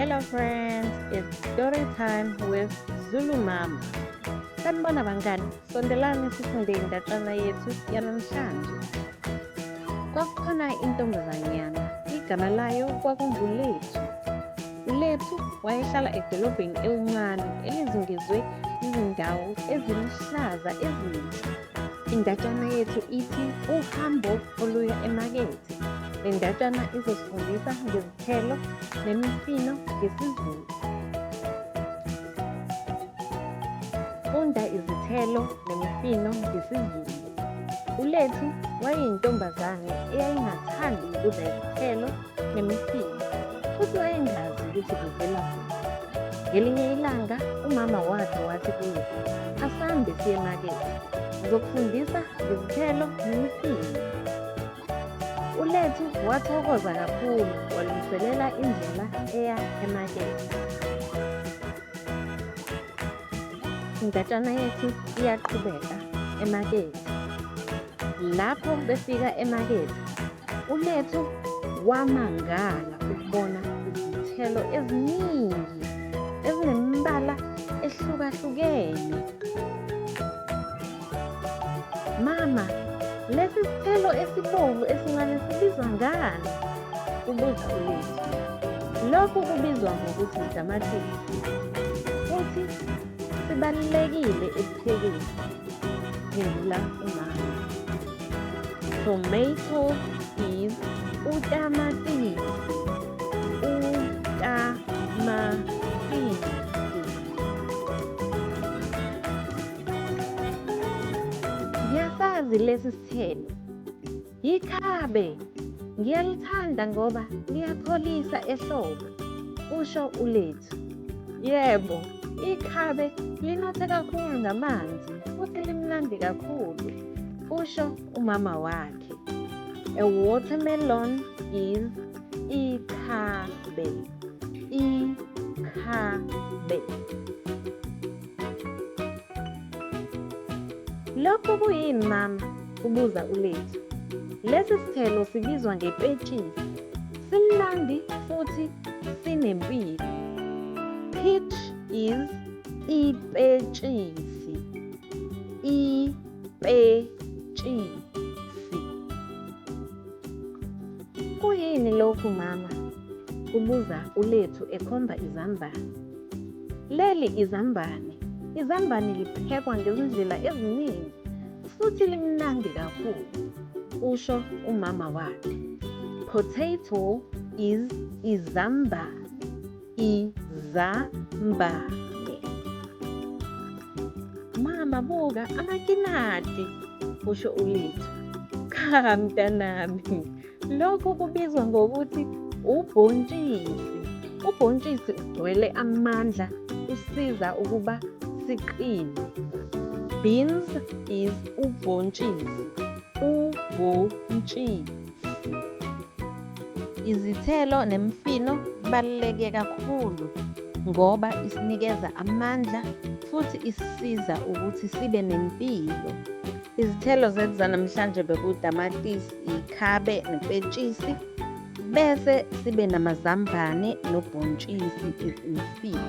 Hello friends, it's story time with Zulu Mama. Sanibona bangani, sondelani sifunde indatshana yethu yanamhlanje. Kwakukhona intombazanyana, igama layo kwakunguLethu. ULethu wayehlala edolobheni elincane elizungezwe izindawo eziluhlaza ezinhle. Indatshana yethu ithi uhambo oluya emakethe. Le ndatshana izosifundisa ngezithelo nemifino ngesiZulu. Funda izithelo nemifino ngesiZulu. ULethu wayeyintombazane eyayingathandi ukudla izithelo nemifino futhi wayengazi ukuthi kuvela kuphi. Ngelinye ilanga umama wakhe wathi kuye, asambe siye emakethe, ngizokufundisa ngezithelo nemifino. ULethu wathokoza kakhulu walungiselela indlela eya emakethe. Indatshana yethu iyaqhubeka emakethe. Lapho befika emakethe, uLethu wamangala ukubona izithelo eziningi ezinemibala ehlukahlukene. Mama, lesi sithelo esibomvu esincane sibizwa ngani? Kubuza uLethu. Lokhu kubizwa ngokuthi utamatisi futhi sibalulekile ekuphekeni, phendula umama. Tomato is utamatisi. Utamatisi. Ngiyasazi lesi sithelo. Yikhabe. Ngiyalithanda ngoba liyapholisa ehlobo, kusho uLethu. Yebo, ikhabe linothe kakhulu ngamanzi futhi limnandi kakhulu, kusho umama wakhe. A watermelon is ikhabe. Ikhabe. Lokhu kuyini mama? Kubuza uLethu. Lesi sithelo sibizwa ngepetshisi. Simnandi futhi sinempilo. Peach is ipetshisi. Ipetshisi. Kuyini lokhu mama? Kubuza uLethu ekhomba izambane. Leli izambane. Izambane liphekwa ngezindlela eziningi futhi limnandi kakhulu, kusho umama wakhe. Potato is izambane. Izambane. Mama buka amakinati, kusho uLethu. Cha mntanami, Lokhu kubizwa ngokuthi ubhontshisi. Ubhontshisi ugcwele amandla, usiza ukuba siqine. Beans is ubhontshisi. Ubhontshisi. Izithelo nemifino kubaluleke kakhulu ngoba isinikeza amandla futhi isisiza ukuthi sibe nempilo. Izithelo zethu zanamhlanje bekutamatisi, ikhabe nepetshisi bese sibe namazambane nobhontshisi izimfino.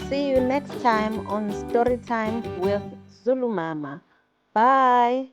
See you next time on Story Time with Zulu Mama. Bye.